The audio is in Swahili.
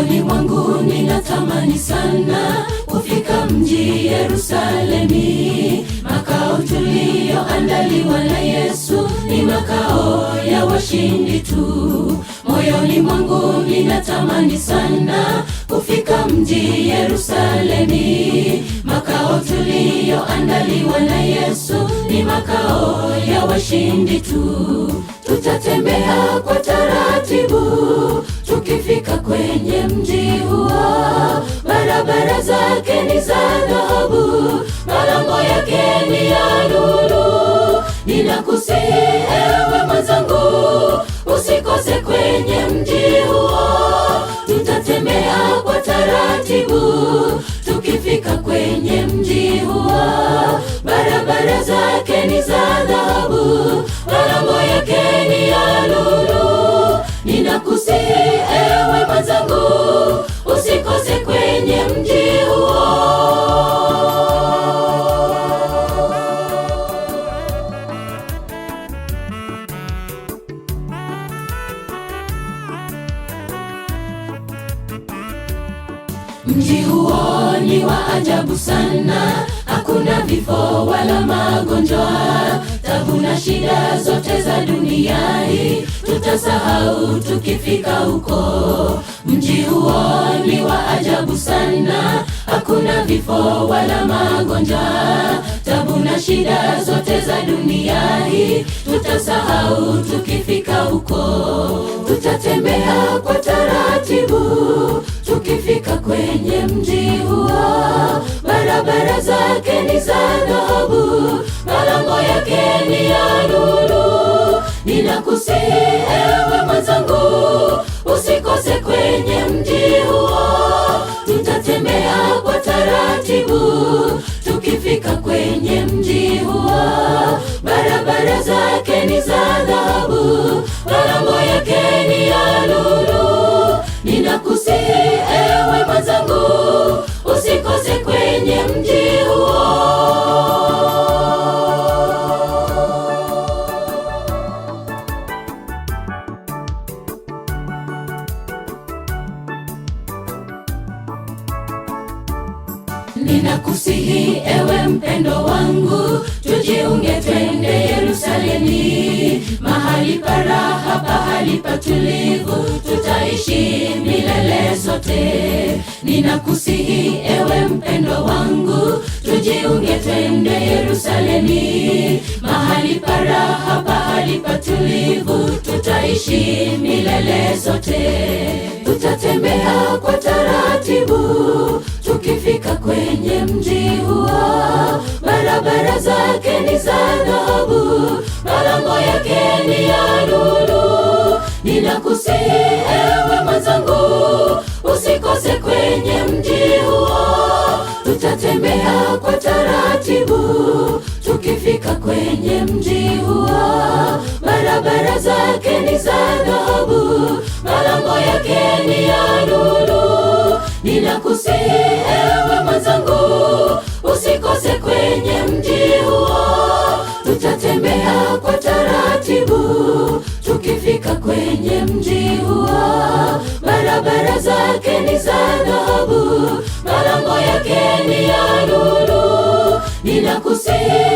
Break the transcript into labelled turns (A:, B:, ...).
A: Moyoni mwangu ninatamani sana kufika mji Yerusalemi. Makao tuliyoandaliwa na Yesu ni makao ya washindi tu. Moyoni mwangu ninatamani sana kufika mji Yerusalemi. Makao tuliyoandaliwa na Yesu ni makao ya washindi tu. Tutatembea kwa taratibu tukifika kwenye mji huo. Barabara zake ni za dhahabu, malango yake ni ya lulu. Ninakusihi ewe mwenzangu, usikose kwenye mji huo. Tutatembea kwa taratibu tukifika kwenye mji huo. Barabara zake ni za dhahabu, malango yake ni ya lulu. Ninakusihi ewe mwenzangu, usikose kwenye mji huo. Mji huo ni wa ajabu sana, hakuna vifo wala magonjwa. Tabu na shida zote za dunia hii tutasahau tukifika huko. Mji huo ni wa ajabu sana, hakuna vifo wala magonjwa. Tabu na shida zote za dunia hii tutasahau tukifika huko. Tutatembea kwa taratibu tukifika kwenye mji huo. Barabara zake ni za dhahabu, malango yake ni ya lulu. Ninakusihi ewe mwenzangu, usikose kwenye mji huo. Tutatembea kwa taratibu tukifika kwenye mji huo. Barabara zake ni za dhahabu, malango yake ni ya lulu. Ninakusihi ewe mwenzangu, usikose kwenye mji huo. Ninakusihi ewe mpendo wangu, tujiunge twende Yerusalemi, mahali pa raha, pahali patulivu, tutaishi milele sote. Ninakusihi ewe mpendo wangu, tujiunge twende Yerusalemi, mahali pa raha, pahali patulivu, tutaishi milele sote. Tutatembea kwa taratibu tukifika kwenye mji huo. Barabara zake ni za dhahabu, malango yake ni ya lulu. Ninakusihi ewe mwenzangu, usikose kwenye mji huo. Tutatembea kwa taratibu tukifika kwenye mji huo. Barabara zake ni za dhahabu, malango yake ni ya lulu. Ninakusihi ewe mwenzangu, usikose kwenye mji huo. Tutatembea kwa taratibu tukifika kwenye mji huo. Barabara zake ni za dhahabu, malango yake ni ya lulu. Ninakusihi